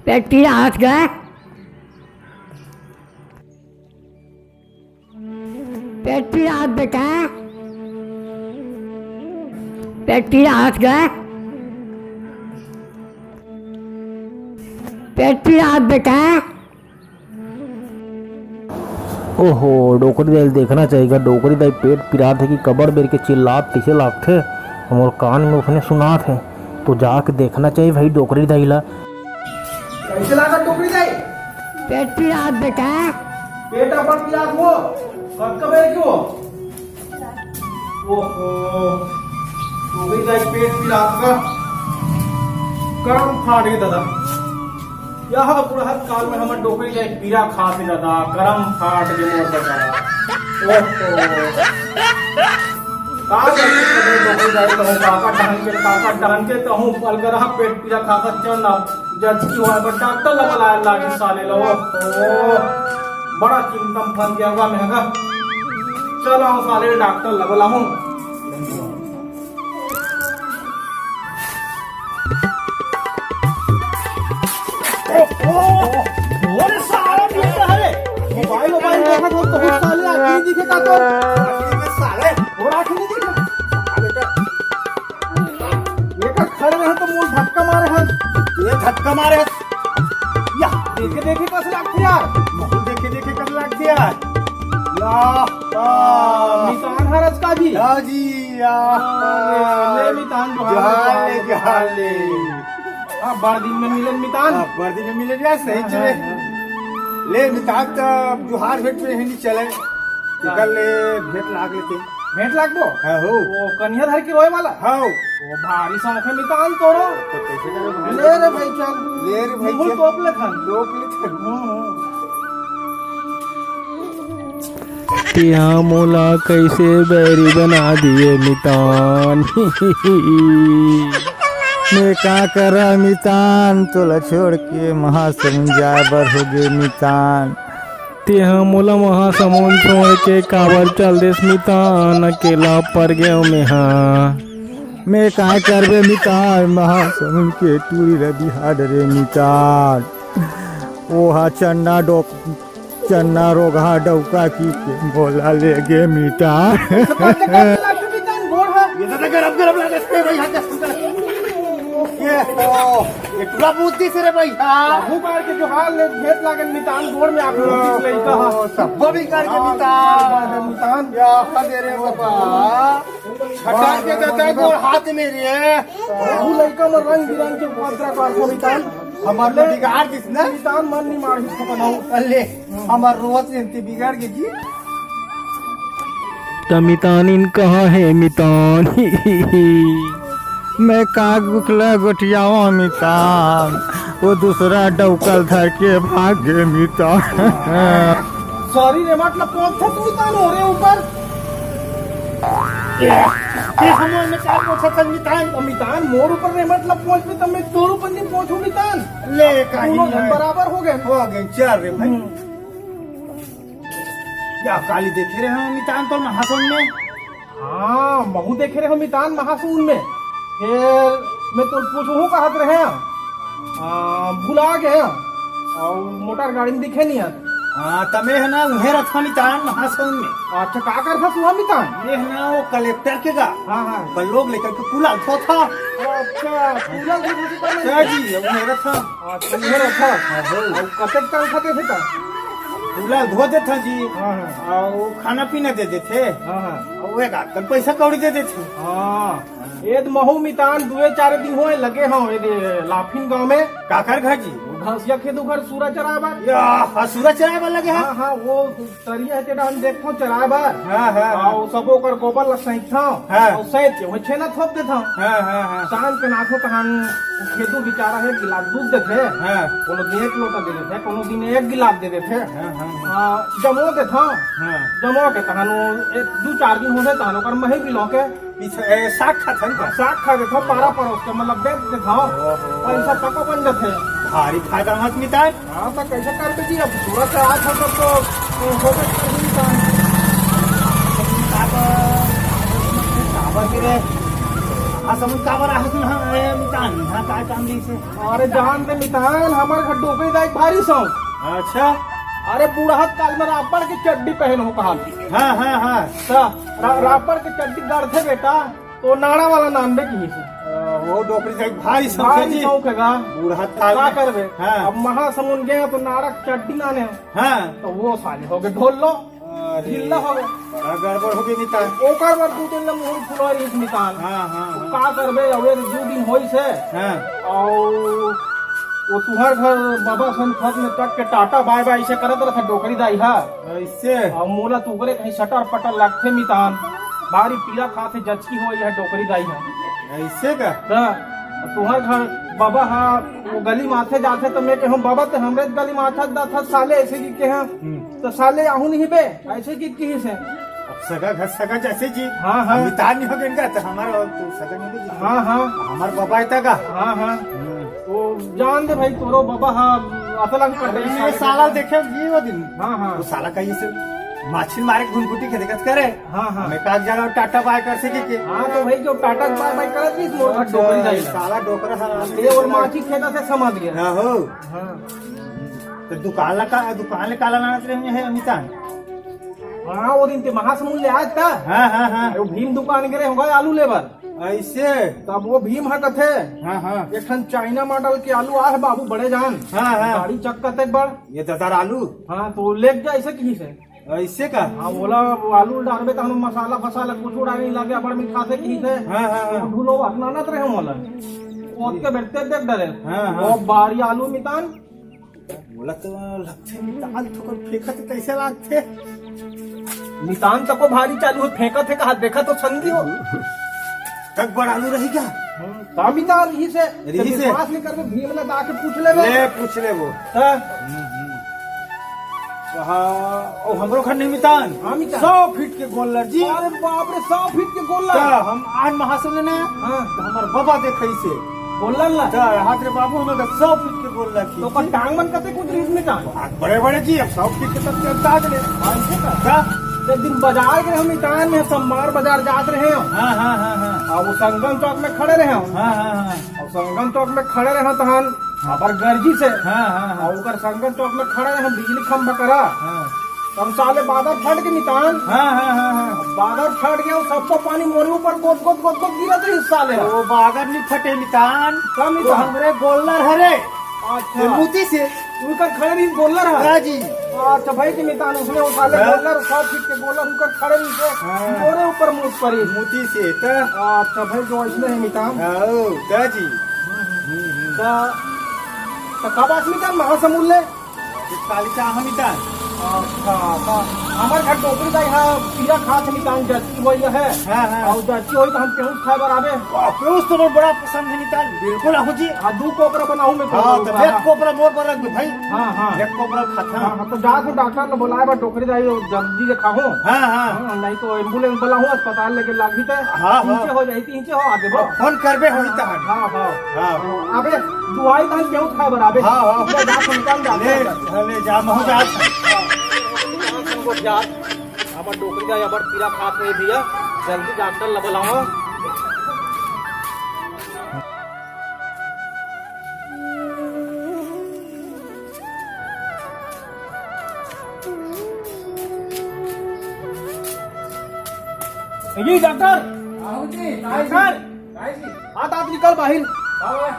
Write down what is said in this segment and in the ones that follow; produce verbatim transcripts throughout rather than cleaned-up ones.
पेट पीरा हाथ गा। पेट पीरा हाथ बेटा। पेट पीरा हाथ गा। पेट पीरा हाथ बेटा। ओहो, डोकरी दाई ल देखना चाहिए। डोकरी दाई पेट पिरात हे कि कबर बेर के चिल्लात कइसे लागथे, मोर कान में उसने सुनात हे। तो जाके देखना चाहिए भाई डोकरी दाई ला। कइसे लागत डोकरी दाई? पेट पिरात बेटा। पेट अपन पिरात हो, कतका बेर के हो? ओहो, डोकरी दाई पेट पिरात का करम फाट गे दादा। यह बुढ़त काल में हमर डोकरी दाई पीरा खात हे दादा, करम फाट गे मोर दादा। ओहो। का करबे डोकरी दाई कहूँ, काका डहन के, काका डहन के कहूँ, पलगरहा पेट पीरा खात चल ना, जचकी होय बर डॉक्टर ला बलाए लागे साले ला। ओहो। बड़ा चिंता में फंस गया हुआ मैं गा। चल आऊँ साले डॉक्टर ला बलाऊँ। अरे सारा दिखता है रे। मोबाइल, मोबाइल देखा तो, तो साले आँखी नहीं दिखे का तो? आँखी नहीं दिखे साले। और आँखी नहीं दिखे? हाँ बेटा। ये का खड़े रहे तो मोर धक्का मारे हन। ये धक्का मारे हन। या, देखे देखे कस लागथे यार। महू देखे देखे कस लागथे यार। या, आ। मितान हरस का जी? या जी, या। ले, ले मितान, जोहार, जोहार ले, जोहार ले। हाँ, बड़ दिन में मिलन मितान। हाँ, बड़ दिन में मिलन यार, सही हाँ, हाँ, हाँ। ले मितान, त जोहार भेंट में ही नहीं चले। हाँ। कल ले भेंट लाग लेते। भेंट लाग दो? हाँ हो। वो कनिया धर के रोए वाला? हाँ। वो भारी शौक है मितान तोरो। तो कैसे करे भाई? ले रे भाई चल। ले रे भाई मुंह चल। तोप ले थन। तोप ले थन। हम्म, हम्म। तिहा मोला कैसे बैरी बना दिए मितान। मैं का करा मितान, तोला छोड़ के महासमुंद जाए बर हो गे मितान। तेहा मोला महासमुंद छोड़ के काबर चल देस मितान, अकेला पर गेंव मेहा। मैं काय करबे मितान, महासमुंद के टूरी ल बिहा डरे मितान। ओहा चन्ना डोक, चन्ना रोगहा डौका की के मोला ले गे मितान। ये तो गरम गरम लागत हे भाई, हाथ दस ये, ओ, ये टूरा बुद्धि से रे भाई, हाँ। बाबू मार के जोहार ले, भेंट लागन मितान, गोड़ में आप लोग इस लइका हा। ओ, सब्बो भी करके मितान। मितान। या, दे रे बाबा। छटा के देता है गोड़ हाथ में रे। बाबू लइका में रंग बिरंग के मुद्रा कर को मितान। हमार ले बिगाड़ दिस ना। मितान मन नहीं मार इसको बनाओ। अल्ले, हमार रोज जयंती बिगाड़ के जी। त मितानिन कहाँ हे मितान? मैं का गुखला गोठियावा मितान, वो दूसरा डौकल धर के भाग गे मितान। सॉरी रे, मतलब कौन था तू मितान हो रे ऊपर? ये, ये हमारे में चार को छतन मितान। मितान मोर ऊपर रे, मतलब पहुंच भी तब मैं तोर ऊपर नहीं पहुंचू मितान। ले, कहीं दोनों नहीं। बराबर हो गए। हो गए, चल रे भाई। हम्म। या काली देखे रहे हो मितान तो महासमुंद में? हाँ, महू देखे रहे हो मितान महासमुंद में। फिर मैं तो पूछूं कहत रहे हैं। आ, भुला गए हैं। और मोटर गाड़ी में दिखे नहीं है। हाँ, तमे है ना, उहे रथा मितान महासमुंद में। अच्छा, का कर था सुहा मितान? ये है ना, वो कलेक्टर के गा। हाँ, हाँ। पर लोग लेकर के कूला धो था। अच्छा, कूला धो था। अच्छा जी, उहे रथा। अच्छा, उहे रथा। हाँ, हो। और कतेक तनखा देथे का? कूला धो देथा जी। हाँ, हाँ। और खाना पीना दे देथे। हाँ, हाँ। और एक आध कन पैसा कौड़ी दे देथे। हाँ। ए त महू मितान दुए चार दिन होए लगे हंव, ए दे लाफिन गांव में। काकर घर जी? घसिया खेत उखर सूरा चराए बर। या, हाँ, सूरा चराए बर लगे हंव। हाँ, हाँ, वो तरिया हे तेला हम देखथंव चराए बर। हाँ, हाँ, हाँ। अउ सबो ओकर गोबर ल सइंचथंव। हाँ। अउ सइंच के ओहे छेना थोप देथंव। हाँ, हाँ, हाँ। सांझ के नाथो तहन खेदू बिचारा हे, एक गिलास दूध देथे। हाँ। कोनो दिन एक लोटा दे देथे, कोनो दिन एक गिलास दे देथे। हाँ, हाँ, हाँ। आ, जमो देथंव। हाँ। जमो के तहन वो एक दू चार दिन होथे तहन ओकर मही बिलो के पीछे, ए, साग खाथन का? साग खा देथंव, पारा परोस के, मतलब, बेच देथंव। ओहो। पैसा तको बन जाथे। भारी फायदा मत मितान। हाँ, तो कैसे करबे जी, अब सूरज से आज हो तब तो, तो होबे करही मितान। साबर के रे। हाँ, समझ काबर आए हस ना, ए, मितान, हाँ, काय काम रहिस हे? अरे जान दे मितान, हमर घर डोकरी दाई भारी शौक। अच्छा। अरे बुढ़त काल में रापड़ के चड्डी पहनो कहाल। हाँ, हाँ, हाँ। त रा-, रापड़ के चड्डी गड़थे बेटा, त नाड़ा वाला नानबे किहिस हे। ओ, डोकरी दाई भारी शौक हे भारी जी। शौक हे गा। बुढ़त काल का में। करबे? हाँ। अब महासमुंद गे त नाड़ा के चड्डी नाने। हाँ। त ओ साले होगे ढोल्लो। अरे, ढिल्ला होगे। बड़ा गड़बड़ होगे मितान। ओकर बर दू दिन ले मुंह फुला रहिस मितान। हाँ, हाँ, तो हाँ। का करबे, अबे दू दिन होइस हे। हाँ। अउ ओ तुंहर घर बाबा सन खत में तक के टाटा बाय बाय अइसे करत रहिथे डोकरी दाई हा। अइसे? अउ मोला तो ओकरे कहीं सटर पटर लगथे मितान। भारी पीरा खाथे जचकी होय हे डोकरी दाई हा। अइसे का? त तुंहर घर बाबा हा, ओ गली में आथे जाथे त मैं कहूँ, "बाबा, ते हमरे गली में आथस जाथस साले," अइसे कि कहे। हम्म। त साले आहू नहीं बे, अइसे कि किहिस हे। अब सगा घर सगा जइसे जी। हाँ, हाँ। हम मितान नहीं होगे इनका, त हमर अउ तो सगा नहीं होगे जी। हाँ, हाँ। हमर बाबा हे तगा। हाँ, हाँ। हम्म। ओ जान दे भाई, तोरो बाबा हा, असल अंक अरे, पटेल ये साले साला का। देखे जी ओ दिन। हाँ, हाँ। ओ साला कहिस हे माछी मारे के घुनघुटी के देखत करे। हाँ, हाँ। मैं कागजात अउ टाटा बाय कर सके के। हाँ, त भाई, जो टाटा बाय बाय करत रहिस, मोर घर डोकरी दाई ला। साला डोकरा साला। ये अउ माछी खेदा से समझ गे। हाँ, हो। हाँ। त दुकान ला का, दुकान ले काला लानत रहे हे मितान? हाँ, ओ दिन ते महासमुंद ले आय त। हाँ, हाँ, हाँ। अरे, ओ भीम दुकान गे रहे हों आलू ले बर। अइसे? तब ओ भीम हा कथे, हाँ, हाँ। "एक ठन चाइना मॉडल के आलू आय हे बाबू, बड़े जान।" हाँ, हाँ। गाड़ी चक कतेक बड़। ये ददा आलू? हाँ, त लेग जा, अइसे किहिस हे। अइसे का? हाँ, ओला आलू डारबे त हम मसाला फसाला कुछ डारे नहीं लागे, अब्बड़ मिठाथे किहिस हे। हाँ, हाँ, हाँ। ओ ढुलो हटनानत रहे मोला। ओतके बेर ते देख डरे। हाँ, हाँ। ओ बारी आलू मितान। मोला तो लगथे मितान थोकन फेंकत कइसे लागथे? मितान तको भारी चालू हे, फेंकत हे कहा, देखा तो संगी हो। तक बड़ आलू रही क्या? हम्म, त मितान रहिस हे। रहिस हे। विश्वास नहीं करबे, भीम ला जाके पूछ लेबे। ले, पूछ लेबो। हाँ। हम्म, हम्म। हाँ, ओ हमरो घर नहीं मितान। हाँ, मितान। सौ फीट के गोल्लर जी। अरे बाप रे, सौ फीट के गोल्लर। त हम आज महासमुंद ना, हाँ। त हमर बाबा देखइस हे। गोल्लर ला? त हाथ रे बाबू, हमर सौ फीट के गोल्लर की। त ओकर टांग मन कतेक ऊँच रहिस मितान? बहुत बड़े बड़े जी, अब सौ फीट के तक के अंदाज ले। हाँ, ठीक हे। का? एक दिन बाजार गे रहे हम मितान में, सोमवार बाजार जात रहे हम। हाँ, हाँ, हाँ, हाँ। अउ ओ संगम चौक में खड़े रहे हम। हाँ, हाँ, हाँ। अउ संगम चौक में खड़े रहे तहन अब्बड़ गरजिस हे। हाँ, हाँ, हाँ। अउ ओकर संगम चौक में खड़े रहे हम बिजली खंभा करा। हाँ। त हम साले बादर फट गे मितान। हाँ, हाँ, हाँ, हाँ। बादर फट गे, सबको पानी मोरे ऊपर गोद गोद गोद गोद गिरत रहिस साले। ओ बादर नहीं फटे मितान। का मितान? ओ हमरे गोल्लर हरे। अच्छा। ये मुतिस हे। उनकर खड़े रहिस गोल्लर हा। हाँ जी। अच्छा भाई के मितान, उसने उठा ले हाँ। गोल्लर, सौ फीट के गोल्लर उनकर खड़े रहिस हे। हाँ। मोरे ऊपर मुत परी। मुतिस हे त। अच्छा भाई, जो अइसने हे मितान। हाँ, त जी। हम्म, हम्म। त, त कब आस मितान महासमुंद ले? काली चाह मितान। अच्छा, त हमर घर डोकरी दाई हा पीरा खात हे मितान, जचकी होय हे। हाँ, हाँ। अउ जचकी होय त हम पेउस खाय बर आबे। वाह, पेउस तो मोर बड़ा पसंद हे मितान, बिल्कुल आहू जी। हाँ, दू कोपरा बनाहूँ मैं हाँ, तो तो एक कोपरा मोर बर रख दे भाई। हाँ, हाँ। एक कोपरा खाता। हाँ, हाँ, त जात हूँ डॉक्टर ला बोलाय बर, डोकरी दाई जल्दी देखाहूँ। हाँ, हाँ। हाँ, नहीं तो एम्बुलेंस बुलाहूँ, अस्पताल लेगे लागही त। हाँ, हाँ। नीचे हो जाही, नीचे हो, आगे बढ़। फोन करबे होही तहन। हाँ, हाँ। हाँ। अबे, दुआई तहन केहू खाय बर आबे। हाँ, हाँ। ले जा, सुनता हूँ ले, डॉक्टर। हाँ, ले जा, महू जा। हाँ। हमर डोकरी दाई अब्बड़ पीरा खात हे भैया, जल्दी डॉक्टर ला बुलावा। जी डॉक्टर। बाबूजी, डॉक्टर। काहे जी? आ, तात निकल बाहिर। का हुआ?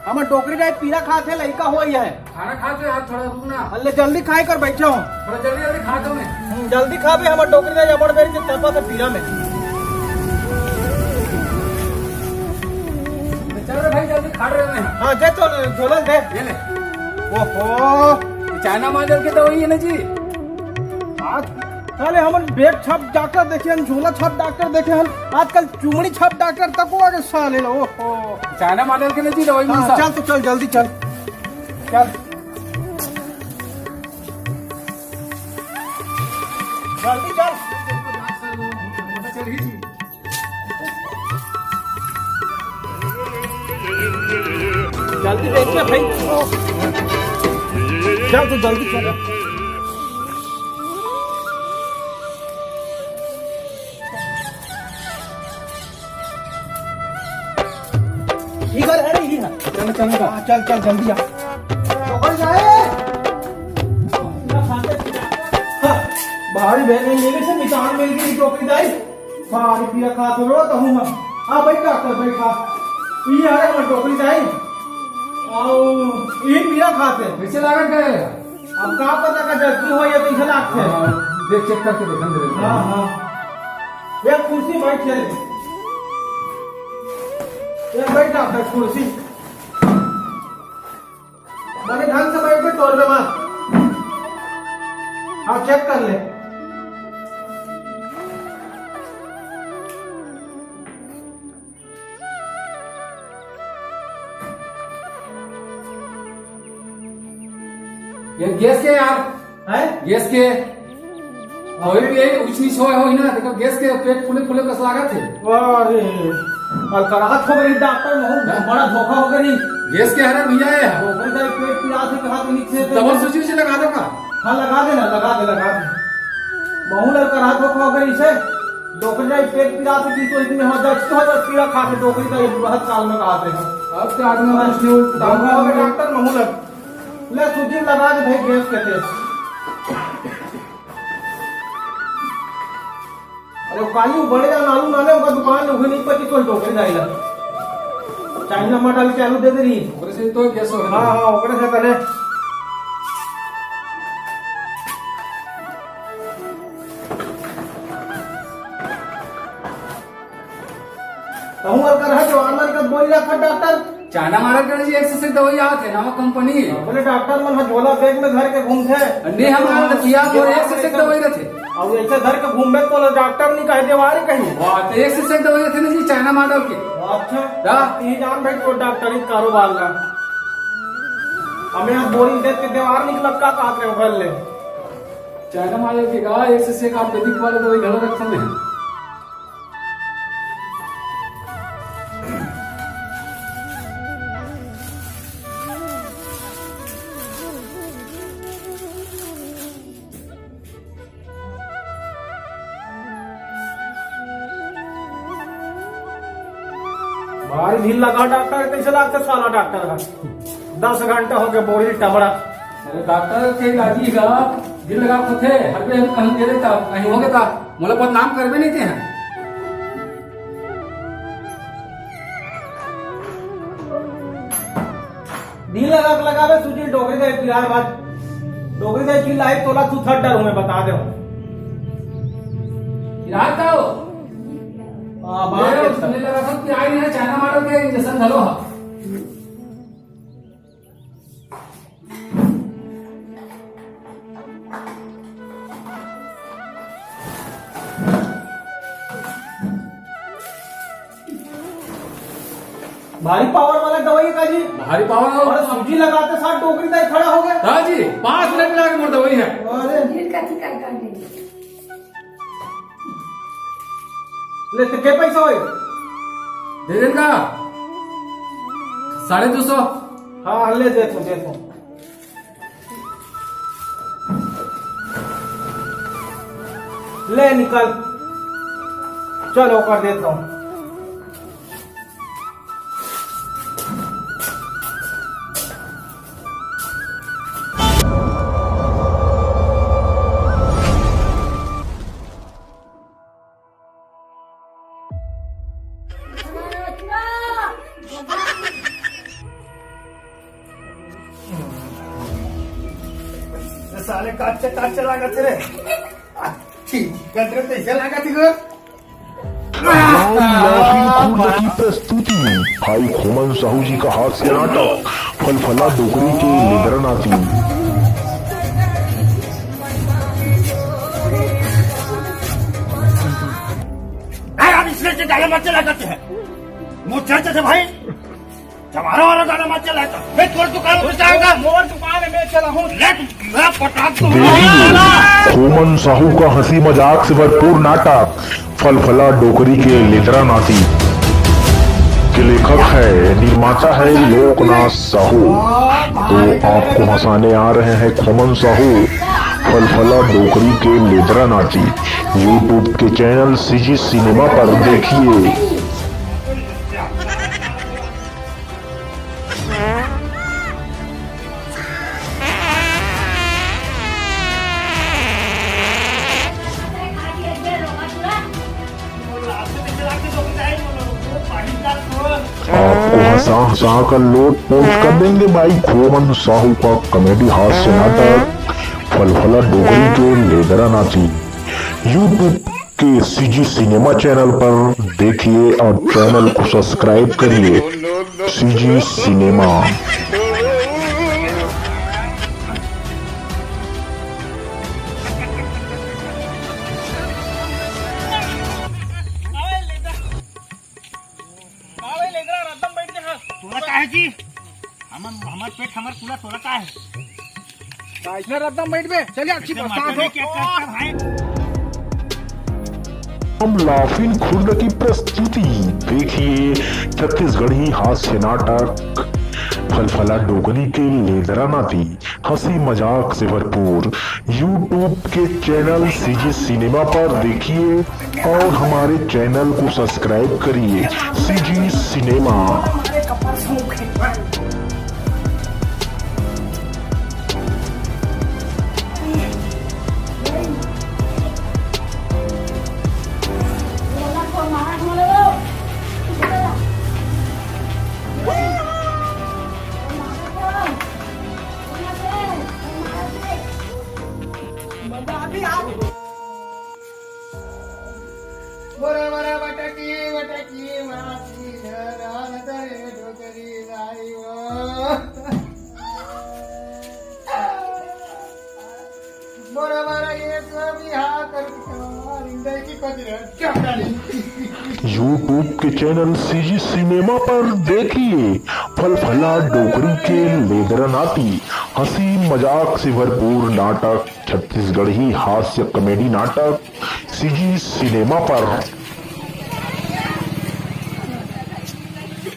हमर डोकरी दाई पीरा खात हे, लइका होय हे। खाना खात हे, आज थोड़ा रुक ना। अल्ले जल्दी खाय कर बइठे हो। थोड़ा जल्दी जल्दी खात हूँ मैं। हम्म, जल्दी खाबे, हमर डोकरी दाई अब्बड़ बेर के तपत हे पीरा में। चल रे भाई, जल्दी खा रहे हैं। हाँ, दे तो झोला दे। ये ले। ओहो, ये चाइना मॉडल के दवाई है ना जी? आज साले हमन बेड छाप डॉक्टर देखे हन, झोला छाप डॉक्टर देखे हन, आजकल चुमड़ी छाप डॉक्टर तक हुआ के साले लो। ओहो। चाइना मॉडल के नहीं जी दवाई हाँ, मिलता। चल तो चल, जल्दी चल। चल। जल्दी चल। जल्दी देख ले भाई। चल तू जल्दी चल। इधर है, इधर। चल, चल, चल। हाँ, चल, चल, जल्दी आ। डोकरी दाई। हाँ, भारी बहन नहीं, मेरे से मितान मिल गई डोकरी दाई। भारी पीरा खात हो रो, तो हूँ मैं। हाँ, बैठ डॉक्टर, बैठ, हाँ। ये आ रहे हमारे डोकरी दाई। आओ, ये पीरा खात है। कैसे लागत है? अब का पता का जल्दी हो या कैसे लागत है? हाँ, देख, चेक करके देखन दे। हाँ, हाँ। एक कुर्सी बैठ ले। एक बैठ डॉक्टर, कुर्सी। बने ढंग से बैठ के तोड़ दे मार। हाँ, चेक कर ले। ये गैस के यार। हैं? गैस के। अभी भी यही उछनी सोए हो ना, देखो गैस के पेट फूले फूले कस लागत है। अरे, अलकरात हो गई डॉक्टर महू, हैं? बड़ा धोखा हो गई। गैस के हरे भैया है। डोकरी दाई पेट पीरा से कहा तो नीचे से। डबल सूजी उजी लगा दो का? हाँ, लगा देना, लगा दे, लगा दे। महू अलकरात धोखा हो गई इसे। डोकरी दाई पेट पीरा से की तो इतने हो जाए, तो हो जाए, पीरा खा के डोकरी दाई बहुत काल में कहा थे। अब क्या आदमी हाँ। कुछ नहीं, धोखा हो गया डॉक्टर महू लग। ले सूजी लगा दे भाई, गैस के तेल। अरे, काली वो बड़े जान आलू नाने, ओकर दुकान ले, उहे नहीं पची, कोई डोकरी दाई ला। चाइना मॉडल के आलू दे दे रही। ओकरे से तो गैस हो हाँ, हाँ, ओकरे से करे। कहूँ अगर है, जवान मन का बोल रहा था डॉक्टर। चाइना मारा कर जी, एक से, से दवाई आत है, नावा कंपनी। बोले डॉक्टर मन ह झोला बैग में धर के घूमथे। नहीं, हम आन लगिया तो एक से, से दवाई रहते। अब ऐसे धर के घूमबे तो डॉक्टर नहीं कहे, देवारी कहीं। वाह, तो एक से, से दवाई रहते ना जी, चाइना मारा के। अच्छा। हाँ। तीन जान भाई तो डॉक्टरी कारोबार ला। हमें आप बोल दे के देवार निकल का काट रहे हो, भर ले। चाइना मारा के का, एक से, से का आयुर्वेदिक वाला दवाई घर रखते हैं। भारी भीड़ लगा डॉक्टर, कैसे लागथे साला डॉक्टर ह? दस घंटा हो गया बोरी टबड़ा। अरे डॉक्टर के इलाजी का दिल लगा खुद है, हर पे कहीं दे देता, कहीं हो गया था, मोला बदनाम करबे नहीं ते हैं। दिल लगा के लगावे सूजी डोकरी दाई पिराए बाद। डोकरी दाई चिल्लाई तोला तू थर्ड डर हूँ मैं बता दे। इलाज का हो? हाँ, बात ये है। सुनने लगा था कि आई नहीं है, चाइना मारो के इंजेक्शन घलो हा। भारी पावर वाला दवाई है का जी? भारी पावर वाला। अरे सूजी लगाते साथ डोकरी दाई खड़ा हो गया। हाँ जी, पाँच मिनट में आके मोर दवाई है। अरे। दिल का ठीक कर देंगे। ले, तो के पैसा होए? दे देन का? साढ़े दो सौ। हाँ, ले, दे तो, दे तो। ले, निकल। चलो, कर देता हूँ। साले काचे काचे लागत रे। ठीक कट रे, तैसे लागत ही गो। राम लाफिंग खुर्द की प्रस्तुति, भाई खोमन साहू जी का हास्य नाटक फलफला डोकरी के लेदरा नाती। अरे, आप इसमें से गाना मत चला करते हैं। मुझे से भाई, तुम्हारा वाला गाना मत चला तो मैं तोर दुकान पे जाऊंगा। मोर दुकान में चला हूँ। ले, मैं पटाक दूंगा। देखिए, खोमन साहू का हंसी मजाक से भरपूर नाटक फलफला डोकरी के लेदरा नाती के लेखक है, निर्माता है लोकनाथ साहू। तो आपको हंसाने आ रहे हैं खोमन साहू फलफला डोकरी के लेदरा नाती। YouTube के चैनल सीजी सिनेमा पर देखिए। को हंसा हंसा कर लोट पोट कर देंगे भाई। खोमन साहू का कॉमेडी हास्य नाटक फलफला डोकरी के लेदरा नाती YouTube के सीजी सिनेमा चैनल पर देखिए और चैनल को सब्सक्राइब करिए। CG cinema. तोला का है जी? हमर हमर पेट हमर पूरा तोला का है? का इतना रद्दम बैठ बे? चलिए अच्छी प्रस्ताव हो। क्या करता भाई? हम लाफिंग खुर्द की प्रस्तुति। देखिए छत्तीसगढ़ी हास्य नाटक फलफला डोकरी के लेदरा नाती। हंसी मजाक से भरपूर YouTube के चैनल सीजी सिनेमा पर देखिए और हमारे चैनल को सब्सक्राइब करिए। CG cinema. बड़ा बड़ा बटकी बटकी मासी धराल तरे डोकरी दाई वो। बड़ा बड़ा ये सब यहाँ कर इंदर की पति डोकरी। YouTube के चैनल सीजी सिनेमा पर देखिए फलफला डोकरी के लेदरा नाती। हंसी मजाक से भरपूर नाटक, छत्तीसगढ़ी हास्य कॉमेडी नाटक सीजी सिनेमा पर।